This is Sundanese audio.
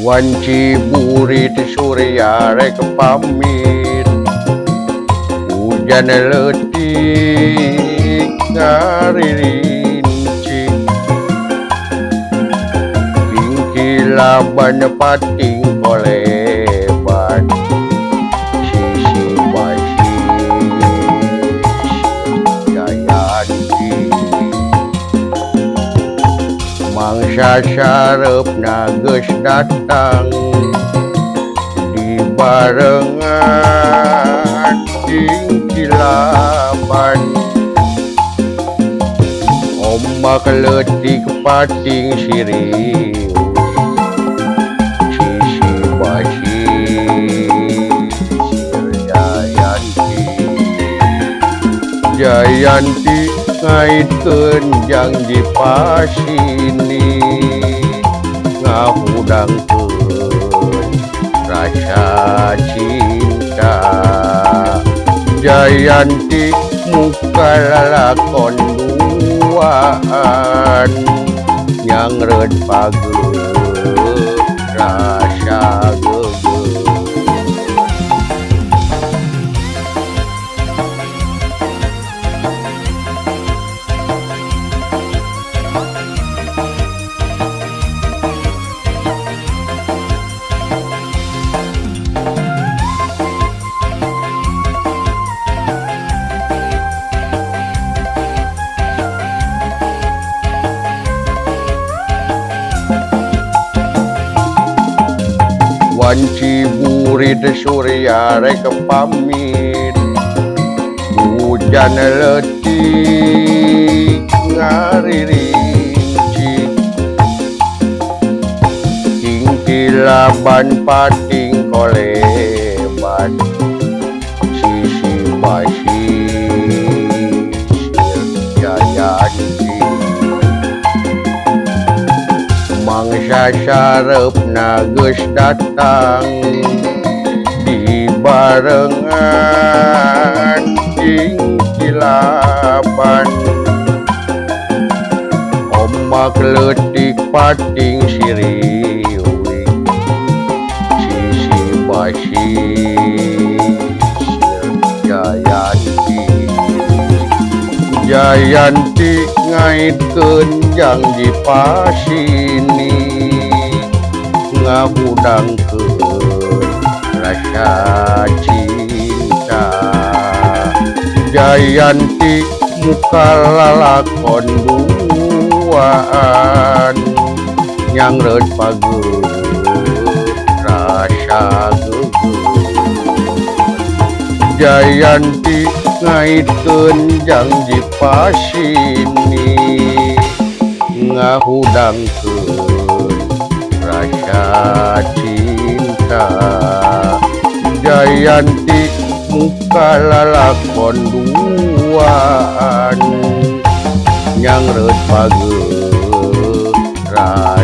Wanci burit surya rek pamit, hujan leutik ngaririnci, Kingkilaban pating koleban, sisi basi Jayanti. Mangsa sareupna geus datang, dibarengan kingkilaban, Ombak leutik pating siriwing, sisi basi Jayanti. Jayanti ngaitkeun janji pasini, ngahudangkeun rasa cinta. Jayanti muka lalakon duaan, nyangreud pageuh rasa geugeuh. Wanci burit surya rek pamit, hujan leutik ngaririnci, Kingkilaban pating koleban, sisi basi Jayanti. Mangsa sareupna geus datang, dibarengan kingkilaban, Ombak leutik pating siriwing, sisi basi Jayanti. Jayanti ngaitkeun janji pasini, ngahudangkeun rasa cinta. Jayanti muka lalakon duaan, nyangreud pageuh rasa geugeuh. Jayanti ngaitkeun janji pasini, ngahudangkeun rasa cinta. Jayanti muka lalakon duaan, nyangreud pageuh rasa